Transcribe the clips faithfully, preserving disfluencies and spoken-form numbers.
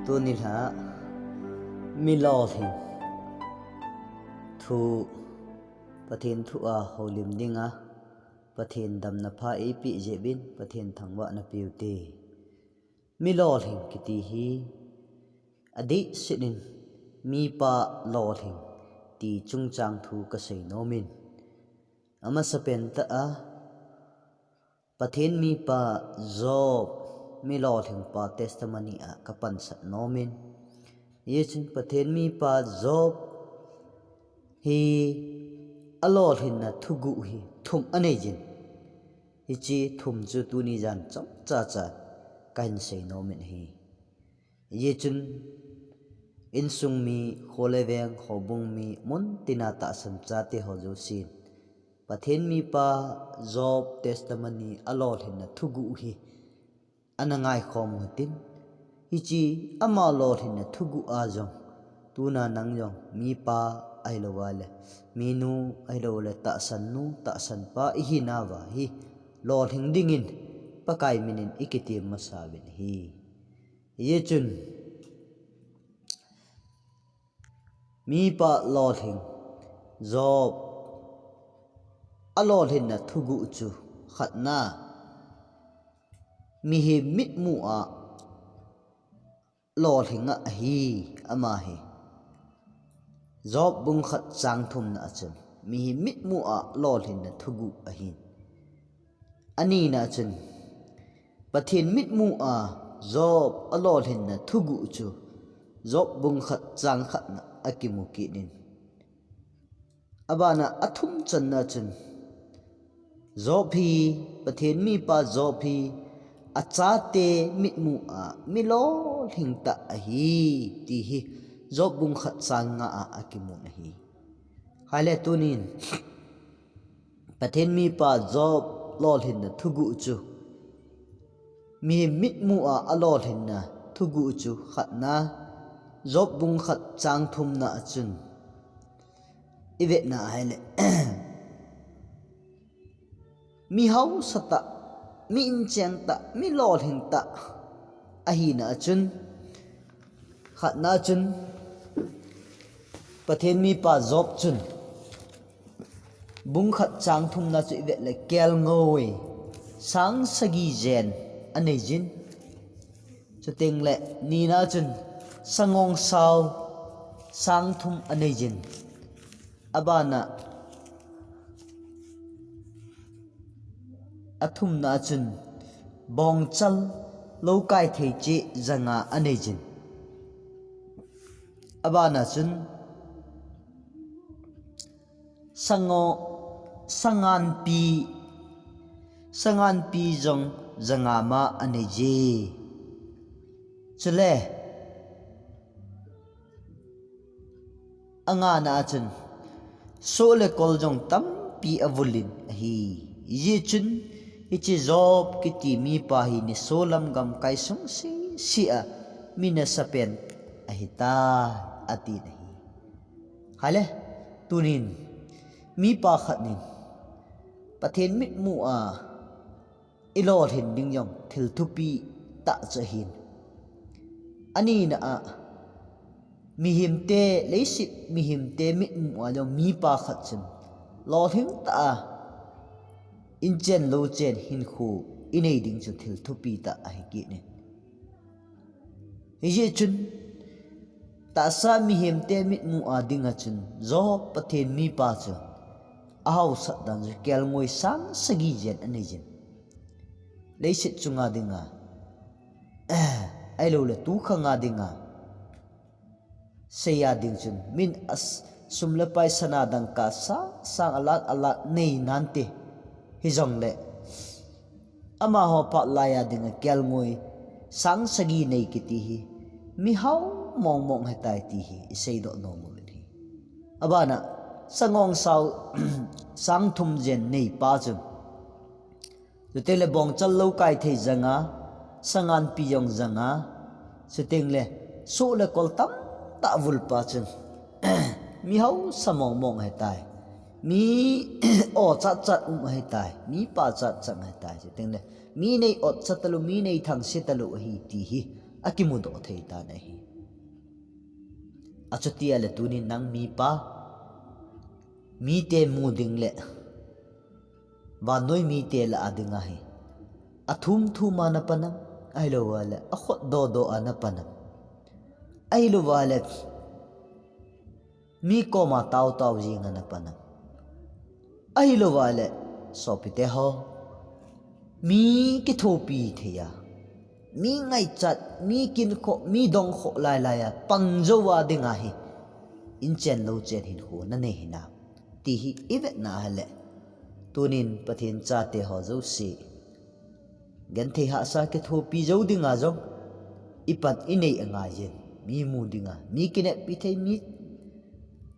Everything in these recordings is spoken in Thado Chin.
Tuni lha, mi lolhing thu, Pathen thu a houlim dinga, Pathen damna pha eipeh jeh uvin, Pathen thangvahna peuvin te. Mi lolhing kiti hi, adeh seh in, mipa lolhing ti chungchang thu kasei nom in. Amasapen tah a, Pathen mipa Job, mi lolhing pa testimony a kapansat nom in. Hijeh chun Pathen mipa Job hi alolhinna thuguh hi thum anei jin. Hiche thum chu tuni jan chomcha cha kahin sei nom in ahi. Hijeh chun insung mi, kho le veng, houbung mi, mun tina tahsan chate ho jousen Pathen mipa Job testimony alolhinna thuguh hi ana ngaikhom u hitin. Hiche ama lolhinna thuguh a jong, tuna nang jong mipa ahilouleh minu ahilouleh tahsan nu, tahsan pa ihinauva hi lolhing dingin Pakai minin ikitem masa uvin ahi. Hijeh chun, mipa lolhing Job alolhinna thuguh chu khatna, mihem mitmu a lolhing ahi, ama hi. Job bung khat chang thumna a chun, mihem mitmu a lolhinna thuguh ahin. Anina chun, Pathen mitmu a Job alolhinna thuguh chu Job bung khat chang khatna akimu kit in. Abana athum channa chun, Job hi, Pathen mipa Job hi, achate mitmu a mi lolhing tah ahi, ti hi Job bung khat chang nga a akimun ahi. Hile tunin, Pathen mipa Job lolhinna thuguh chu, mihem mitmu a alolhinna thuguh chu khatna, Job bung khat chang thumna a chun ivetna ahile, mi hausa tah, mi incheng tah, mi lolhing tah ahina a chun, khatna chun, Pathen mipa Job chun, bung khat chang thumna chu ivet le kelngoi sang sagi jen anei jin. Chuteng le nina chun sangong sao sang thum anei jin. Abana athumna chun bongchal loukai thei cheh janga anei jin. Abana chun sango, sanganpi, sanganpi jong janga ma anei je. Chule, angana a chun, soh le kol jong tampi avulin ahi. Hijeh chun, hiche Job kiti mipa hi nisolam gamkai sung sese a mi nasapen ahitai, atin ahi. Hile, tunin, mipa khat nin, Pathen mitmu a, ilolhin ding jong thil thupi tah chu ahin. Anina a, mihemte, leiset mihemte mitmu a jong mipa khat chun lolhing tah a inchen louchen hinkho inei ding chu thil thupi tah ahi kit in. Hijeh chun, tahsa mihemte mitmu a dinga chun, Job Pathen mipa chu, ahaosat dan chu kelngoi sang sagi jen anei jin. Leiset chunga dinga, ahilouleh tukhanga dinga, seiya ding chun, min as-, sum le pai sana dangka sang sang a lakh a lakh nei nante. Hijongle, amaho phat laiya dinga kelngoi sang sagi nei kiti hi, mihao mong mong ahitai ti hi, iseidoh nom uvin ahi. Abana, sangong sao, sang thum jen neipa chu, chuteng le bongchal loukai thei janga, sanganpi jong janga, chuteng le soh le kol tamtah avulpa chun, mihausa mong mong ahitai. Mi o chat chat um ahitai. Mipa chat chat ahitai. Chuteng le mi nei otsa talou, mi nei thangse talou ahi ti hi akimudoh thei tan ahi. Achuti ahile tunin nang mipa, mite mu ding le vannoi mite lah a dinga hi athum thum a na pan am, ahilou ahile akhut doh doh a na pan am, ahilou ahile mi koma tao tao jing a na pan am, ahilou ahile sopite ho, mi kithopi thei a, mi ngaichat, mi kinkhoh, mi dongkhoh lailai a pang jou a dinga hi inchen louchen hinkho na nei hinam ti hi i vetna ahile, tunin Pathen chate ho jouse genthei hahsa kithopi jou dinga jong i pan i nei angaiyin, mi mu dinga, mi kineppi thei, mi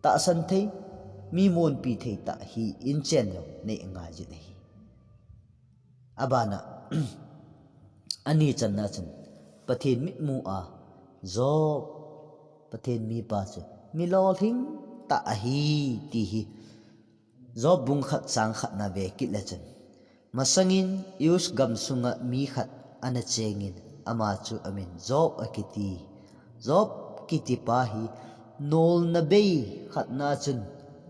tahsan thei, mi monpi thei tah hi inchen jong nei angaiyin ahi. Abana, ani channa chun Pathen mitmu a Job, Pathen mipa chu mi lolhing tah ahi ti hi Job bung khat chang khat na ve kit le chun, masangin Uz gam sunga mi khat ana chengin ama chu amin Job akiti. Job kitipa hi nolna bei khatna chun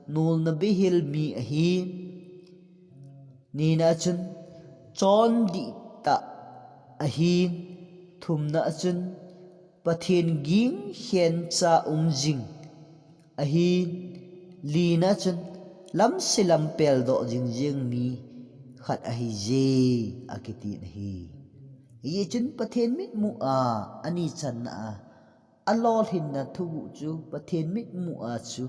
nolna bei hel mi ahin, nina chun chondih tah ahin, thumna chun Pathen ging khencha um jing ahin, lina chun lamse lampel doh jing jing mi khat ahije, akitin ahi. Hijeh chun Pathen mitmu a ani channa a alolhinna thuguh chu Pathen mitmu a chu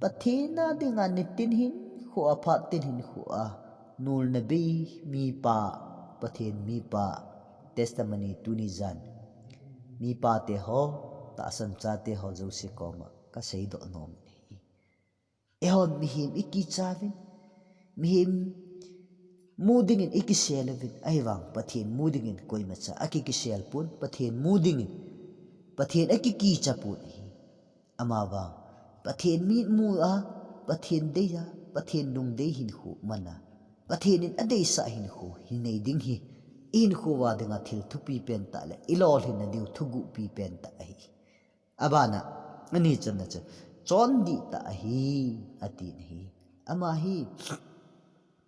Pathen a dinga nitin hinkho a phat tin hinkho a nolna bei mipa, Pathen mipa testimony tuni jan mipate ho, tahsan chate ho jouse koma kaseidoh nom in ahi. Eihon mihem i kicha uvin, mihem mu dingin i kisel uvin, ahivang Pathen mu dingin koimacha aki kisel pon, Pathen mu dingin Pathen aki kicha pon ahi. Amavang Pathen mitmu a, Pathen dei a, Pathen lungdei hinkho man a, Pathen in adeisah hinkho hi nei ding hi i hinkho a dinga thil thupi pen tah le i lolhinna diu thuguhpi pen tah ahi. Abana, ani channa chu chondih tah ahi, atin ahi. Ama hi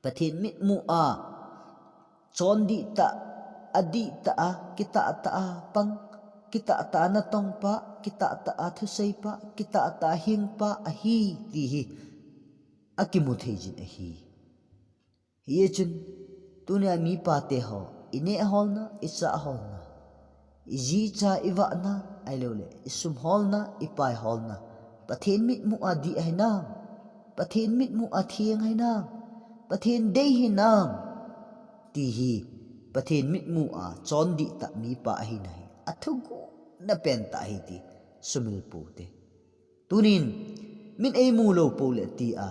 Pathen mitmu a chondih tah, adih tah a, kitah tah a pang, kitah tah a natong pa, kitah tah a thusei pa, kitah tah a hing pa ahi ti hi akimu thei jin ahi. Hijeh chun tunia mipate ho, i neh holna, i chah holna, i ji i cha i vahna, ahilouleh i sum holna, i pai holna Pathen mitmu a dih ahinam, Pathen mitmu a theng ahinam, Pathen dei hinam ti hi Pathen mitmu a chondih tah mipa ahina hi athuguhna pen tah ahi ti sumil pou te. Tunin min eimu lou pou le tia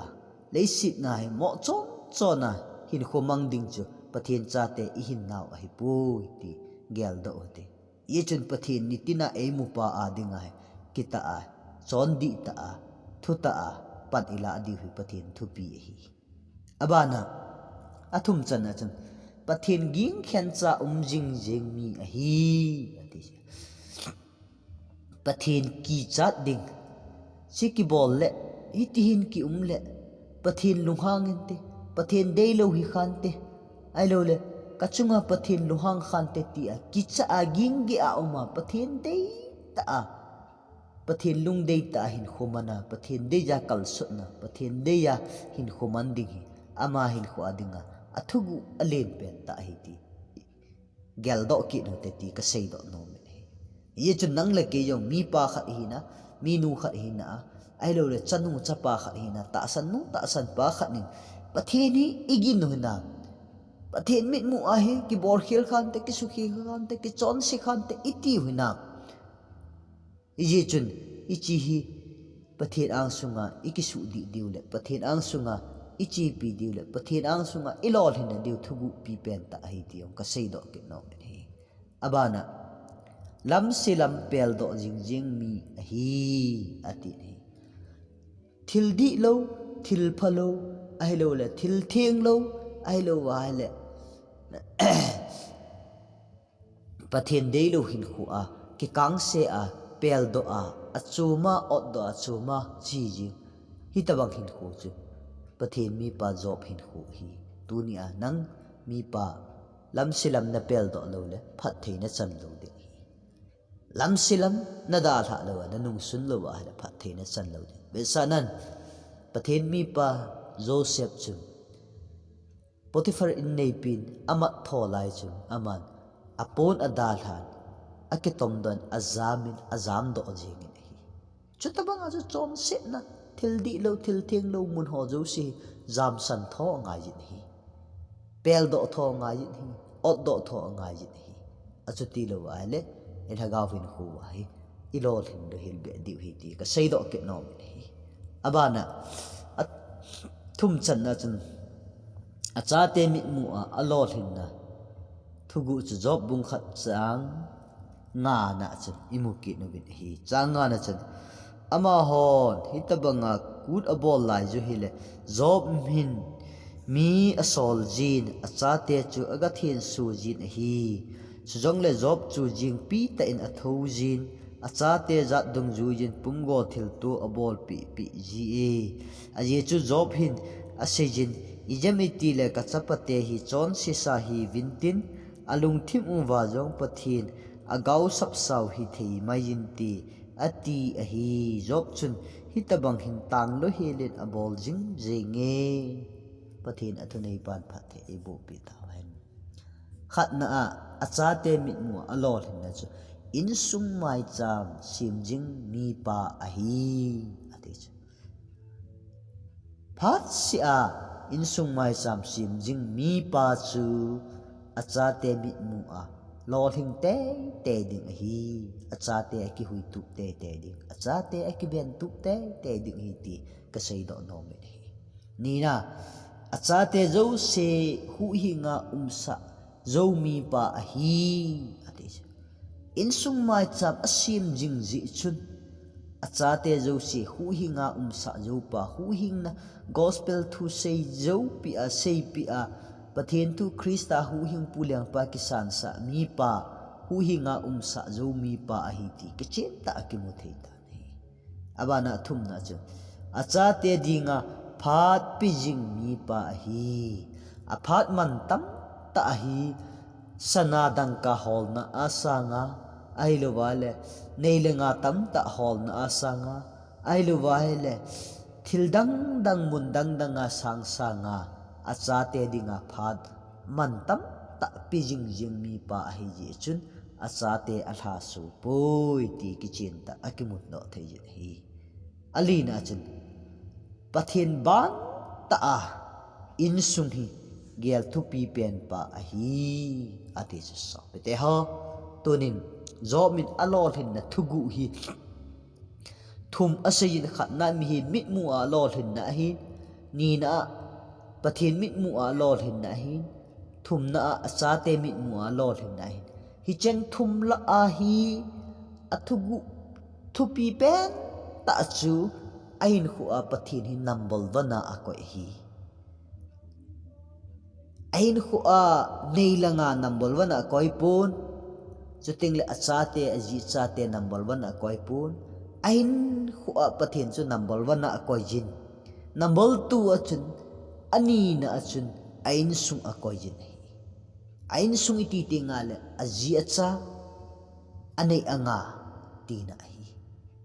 leiset na hi moh chon chon a hinkho mang ding chu Pathen chate i hinnau ahipoi ti geldoh u hite. Hijeh chun Pathen nitin a eimupa a dinga hi kitah a, chondih tah a, thutah a pan i lah diu hi Pathen thupi ahi. Abana, athum channa chun Pathen ging khencha um jing jing mi ahi, ati. Pathen kichat ding, chi kibol le, hiti hin ki um le, Pathen lunghang inte, Pathen deilou hi khante, ahilouleh kachunga Pathen lunghang khante tia kicha a ging geh a um a, Pathen deitah a, Pathen lungdeitah a hinkho man a, Pathen dei a kalsutna, Pathen dei a hinkho man ding hi ama hinkho a dinga athuguh alen pen tah ahi ti geldoh kit u hite ti kaseidoh nom in ahi. Hijeh chun nang le kei jong mipa khat ihina, minu khat ihina a, ahilouleh chanu chapa khat ihina, tahsan nu tahsan pa khat in Pathen hi i gin u hinam, Pathen mitmu a hi kibol khel khante, kisukhe khante, kichonse khante i tiu hinam. Hijeh chun hiche hi Pathen angsunga i kisuhdih diu le, Pathen angsunga i chepi diu le, Pathen angsunga i lolhinna diu thuguhpi pen tah ahi ti jong kaseidoh kit nom in ahi. Abana, lamse lampel doh jing jing mi ahi, ati in ahi. Thil dihlou, thil phalou, ahilouleh thil thenglou, ahilou ahileh Pathen deilou hinkho a, kikangse a, peldoh a, achom a, otdoh a, achom a, chi jing. Hitobang hinkho chu Pathen mipa Job hinkho hi. Tunia nang mipa lamse lam napeldoh lou le, phatthei nachan lou ding ahi. Lamse lam nadalhah lou a, nanungsun lou a ahile phatthei nachan lou ding. Vetsahnan, Pathen mipa Joseph chun Potiphar inneipin amat tho lai chun aman apon adalhan, akitomdoh in ajamin ajamdoh jengin ahi. Chutobanga chu chonsetna, thil dihlou, thil thenglou mun ho jouse hi jamsan tho angaijin ahi. Peldoh tho angaijin ahi, otdoh tho angaijin ahi. Achuti lou ahile, ilhagao hinkho a hi ilolhin louhel beh diu ahi ti kaseidoh kit nomin ahi. Abana, athum channa chun, achate mitmu a alolhinna thuguh chu Job bung khat chang ngana chun imu kit uvin ahi. Chang ngana chun, amahon hitobanga kut abol lai chu hile, Job hin mi asol jin, achate chu agathenso jin ahi. Chujongle Job chu jingpi tah in athou jin, achate jat dungjuijin pumgo thilto abolpeh peh ji e. Ajeh chu Job hin aseijin, ijemitile kachapate hi chonsesa hiuvin tin, alungthim uva jong Pathen agaosapsau hithei maijin te, ati ahi. Job chun hitobang hin tang louhel in abol jingjing e. Pathen athuneipan phatthei eibohpeh tauhen. Khatna a, achate mitmu a alolhinna chu insung maicham semjing mipa ahi, ati chu. Phatseh a insung maicham semjing mipa chu achate mitmu a lolhing teitei ding ahi. Achate akihuitup teitei ding, achate akibentup teitei ding ahi ti kaseidoh nomin ahi. Nina, achate jouse huhhinga umsah jou mipa ahi, ati chu. Insung maicham asem jing jeh chun, achate jouse huhhinga umsah joupa, huhhingna gospel thu sei joupeh a, seipeh a, Pathen thu Christa huhhingpu lengpa kisansah mipa, huhhinga umsah jou mipa ahi ti kichentah a kimu thei tan ahi. Abana athumna chu, achate dinga phat pejing mipa ahi. Aphat mantam tah ahi, sana dangka holna a sanga, ahilouva le, nei le nga tamtah holna a sanga, ahilouva le, thil dangdang mun dangdang a sang sanga, achate dinga phat mantam tah pejing jing mipa ahi jeh chun, achate alhaso poi ti kichentah a kimudoh thei jin ahi. Alina chun, Pathen bantah a insung hi gel thupi penpa ahi, ati chu sopite ho. Tunin, Job in alolhinna thuguh hi thum aseiyin, khatna mihem mitmu a alolhinna ahin, nina a Pathen mitmu a alolhinna ahin, thumna a achate mitmu a alolhinna ahin. Hicheng thum lah a hi athuguh thupi pentah chu ahinkho a Pathen hi number one a akoi ahi. Ahinkho a nei le nga number one a akoi pon. Chutengle achate, aji chate number one a akoi pon. Ahinkho a Pathen chu number one a akoi jin. Number two a chun, anina a chun, a insung akoi jin ahi. A insung iti tengle, aji acha, anei anga, tina ahi.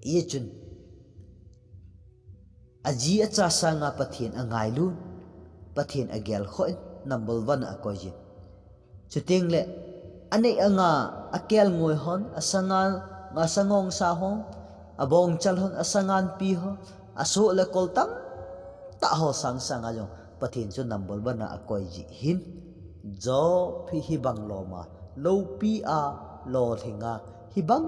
Hijeh chun, aji acha sanga Pathen angailut, Pathen agelkhoh in, number one a akoi jin. Chutengle, anei anga, akelngoi hon, asanga, asangongsa hon, abongchal hon, asanganpi ho, asoh le kol tamtah ho sang sanga jong, Pathen chu number one a akoi jeh hin, Job hi hibang loma, loupi a, lolhinga, hibang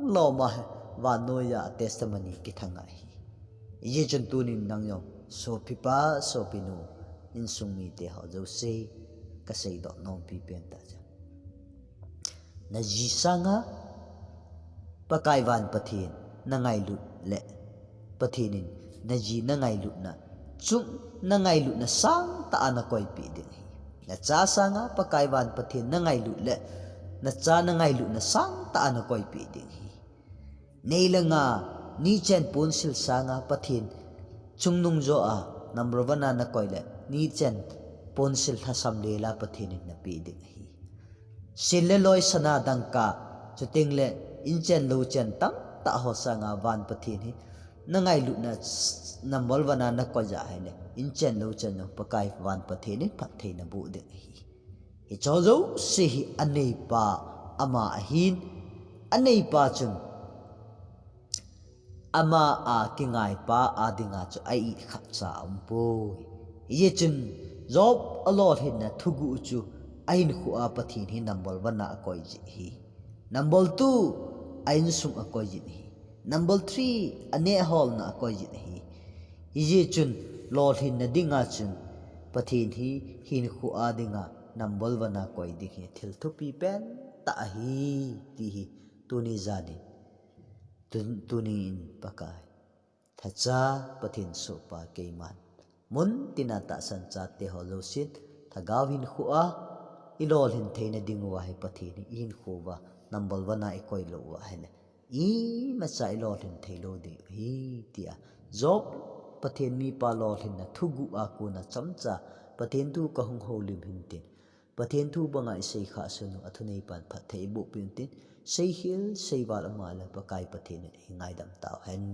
loma, vannoiya testimony kithang ahi. Hijeh chun tunin nang jong, sopipa, sopinu, insung mite ho jouse, kaseidoh nompi pentah chu, naji sanga, Pakai van Pathen, nangailut le, Pathen in, naji nangailutna, chung nangailutna sangtah a nakoipeh ding ahi. Nacha sanga, Pakai van Pathen, nangailut le, nacha nangailutna sangtah a nakoipeh ding ahi. Nei le nga, nichen ponsil sanga Pathen chungnung joh a number one a nakoi le, nichen ponsil lhasam lela Pathen in napeh ding ahi. Sil le loi, sana dangka, chuteng le inchen louchen tamtah ho sanga van Pathen hi nangailutna number one a nakoi jeh ahile, inchen louchen jong Pakai van Pathen in phatthei naboh ding ahi. Hicheho jouse hi aneipa ama ahin, aneipa chun ama a kingaipa a dinga chu a-it khatcha aumpoi. Hijeh chun Job alolhinna thuguh chu ahinkhoa Pathen hi number one a akoi jin ahi. Number two, a-insung akoi jin ahi. Number three, aneh holna akoi jin ahi. Hijeh chun lolhinna dinga chun Pathen hi hinkhoa dinga number one a koi ding hi thil thupi pentah ahi, ti hi tuni janin, tun-, tuni in Pakai, Lhacha Pathen sohpa keiman, muntina tahsan chate ho jousen, lhagao hinkhoa ilolhin theina dinguva hi Pathen hi ihinkho uva number one a ikoi lou uva ahile, imacha ilolhin theilou ding ahi, tia Job, Pathen mipa lolhinna thuguh a kona chomcha Pathen thu kahung houlim hintin, Pathen thu banga isei khah sun u athuneipan phatthei iboh peh untin, seikhel seival ama le Pakai Pathen in eingaidam tauhen.